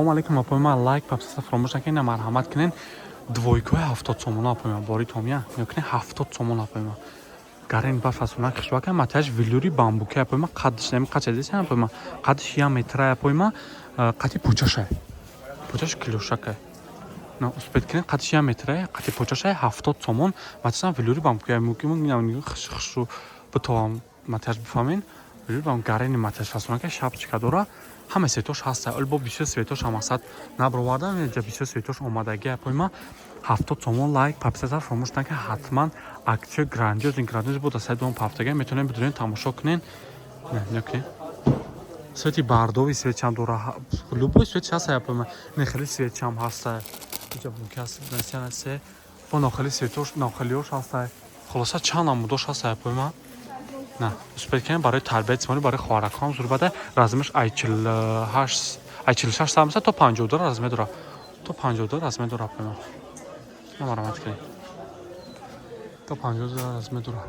Салому алейкум, апои лайк, подписаться фаромӯш накунед, марҳамат кунед. Двойкаҳои 70 сомона, апои ма, бори томия мекунед, 70 сомон, апои ма. Гарен ба фасона хишвака, маташ велюри бамбуки, апои ма. Қадш нами қадш десен, апои ма, қадш 1 метра, апои ма, қати пучашай, пучаш клюшакай. На успеть кунед, қадш 1 метра, қати пучашай, 70 сомон. Маташам велюри бамбуки, мумкин хишу битовам маташ бифаҳмен. Велюри бам гарени маташ фасонака, шапочка дора, ҳама цветош ҳаста. Оли бо бисёр цветош ҳам мақсад набаровардам, инҷа бисёр цветош омадаги, апои ма, 70 сомон. Лайк, подписаться фаромӯш накунед ҳатман. Акция грандиозный, грандиоз буд, аз сайди он ҳафтага метавонед бидурен, тамошо кунед. Нокунед, цвети бордовый свечам дора, любой свет ҳаста, апои ма. Не, хеле свечам ҳаста инҷа, мумкин аст насианасе бо нохели цветош, нохелиёш ҳаста. Хулоса, чанд намудош ҳаста, апои ма. На успеть кунед, барои тарбияти ҷисмонӣ, барои хоҳаракҳоам зур бада. Размерш ай 48, ай 46 сар меса то 52 размер дора, то 52 размер дора, апои ма. На, марҳамат кунед, то 52 размер дора.